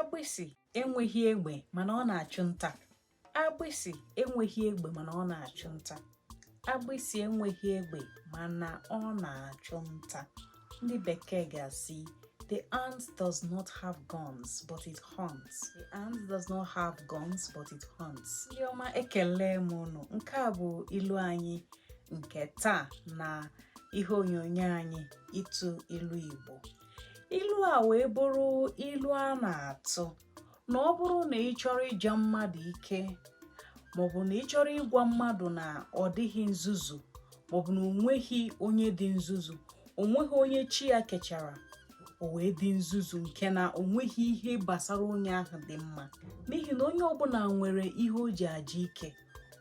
Agbịsị enweghị egbe, mana ọ na-achụ nta. Agbịsị enweghị egbe, mana ọ na-achụ nta. Agbịsị enweghị egbe, mana ọ na-achụ nta. Ndị Bekee ga-asị, "The ant does not have guns, but it hunts." The ant does not have guns, but it hunts. Ndị ọma, ekele m unu. Nke a bụ ilu anyị nke taa na ihe onyonyo anyị, ịtụ ilu Igbo. Ilu a wee bụrụ ilu a na-atụ na ọ bụrụ na ị chọrọ ịja mmadụ ike, maọbụ na ị chọrọ ịgwa mmadụ na ọ dịghị nzuzu, maọbụ na o nweghị onye dị nzuzu, o nweghị onye chi ya kechara o wee dị nzuzu, nke na o nweghị ihe gbasara onye ahụ dị mma, n'ihi na onye ọbụla nwere ihe o ji aja ike,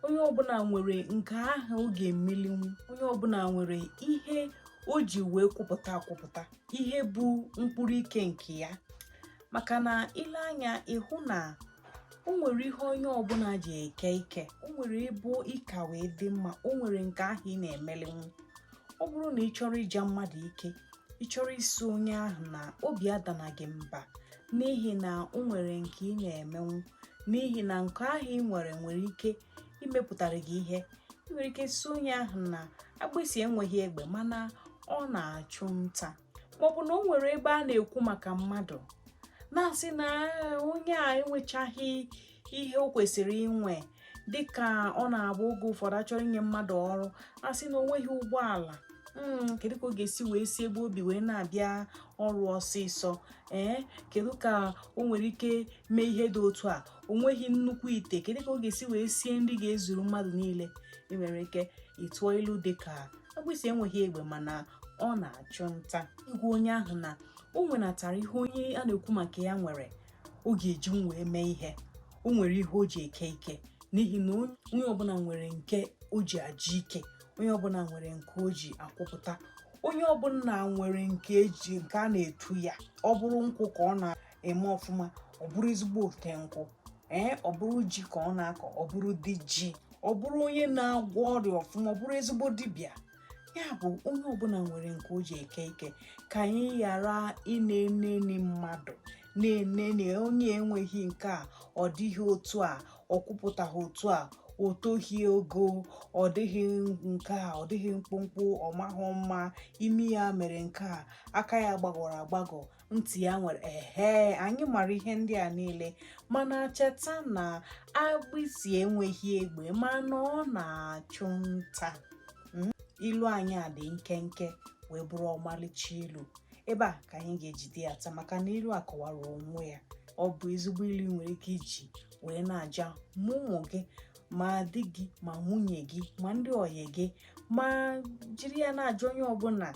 onye ọbụla nwere nke ahụ ọ ga-emelinwu, onye ọbụla nwere ihe o ji wee kwupụta akwupụta ihe bụ mkpụrụ ike nke ya. Maka na ile anya, ịhụ na o nwere ihe onye ọbụla ji eke ike, o nwere ebe ịka wee dị mma, o nwere nke ahụ ị na-emelinwu. Ọ bụrụ na ị chọrọ ịja mmadụ ike, ị chọrọ isi onye ahụ na obi adana gị mba, n'ihi na o nwere nke ị na-emenwu, n'ihi na nke ahụ ị nwere nwere ike imepụtara gị ihe, ị nwere ike si onye ahụ na agbịsị enweghị egbe, mana ọ na-achụ nta. Maọbụ na o nwere ebe a na-ekwu maka mmadụ, na-asị na onye a enwechaghị ihe o kwesịrị inwe, dịka ọ na-abụ oge ụfọdụ achọrọ inye mmadụ ọrụ, a sị na o nweghị ụgbọala, kedu ka ọ ga-esi wee si ebe obi wee na-abịa ọrụ ọsịsọ? Ee, kedu ka o nwere ike mee ihe dị otu a? O nweghị nnukwu ite, kedu ka ọ ga-esi wee sie nri ga-ezuru mmadụ niile? Ị nwere ike ịtụọ ilu dịka agbịsị enweghị egbe, mana ọ na-achụ nta, ịgwa onye ahụ na o nwenatara ihe onye a na-ekwu maka ya nwere ọ ga-eji wee mee ihe. O nwere ihe o ji eke ike, n'ihi na onye ọbụla nwere nke o ji aja ike, onye ọbụla nwere nke o ji akwụpụta, onye ọbụla nwere nke eji nke a na-etu ya. Ọ bụrụ nkwụ ka ọ na-eme ọfụma, ọ bụrụ ezigbo ote nkwụ. Ee, ọ bụrụ ji ka ọ na-akọ, ọ bụrụ di ji. Ọ bụrụ onye na-agwọ ọrịa ọfụma, ọ bụrụ ezigbo dibịa. Ya bụ, onye ọbụla nwere nke o ji eke ike. Ka anyị ghara ị na-eneni mmadụ, na-enene onye enweghị nke a, ọ dịghị otu a, ọ kwupụtaghị otu a, o toghị ogo, ọ dịghị nke a, ọ dịghị mkpụmkpụ, ọ mahụ mma, imi ya mere nke a, aka ya gbagọrọ agbagọ, ntị ya nwere ehe. Anyị mara ihe ndị a niile, mana cheta na agbịsị enweghị egbe, mana ọ na-achụ nta. Ilu anyị a dị nkenke wee bụrụ ọmalịcha ilu. Ebe a ka anyị ga-ejide ya taa, maka na ilu a kọwara onwe ya. Ọ bụ ezigbo ilu ị nwere ike iji wee na-aja ma ụmụ gị, ma di gị, ma nwunye gị, ma ndị ọyị gị, ma jiri ya na-aja onye ọbụla,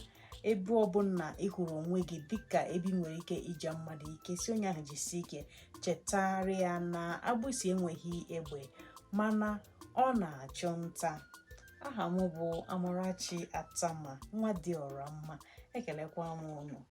ebe ọbụla ị hụrụ onwe gị dịka ebe ị nwere ike ija mmadụ ike, si onye ahụ jisie ike, chetara ya na agbịsị enweghị egbe, mana ọ na-achụ nta. Aha m bụ Amarachi Atama, nwa dị ọra mma. Ekelekwa m unu.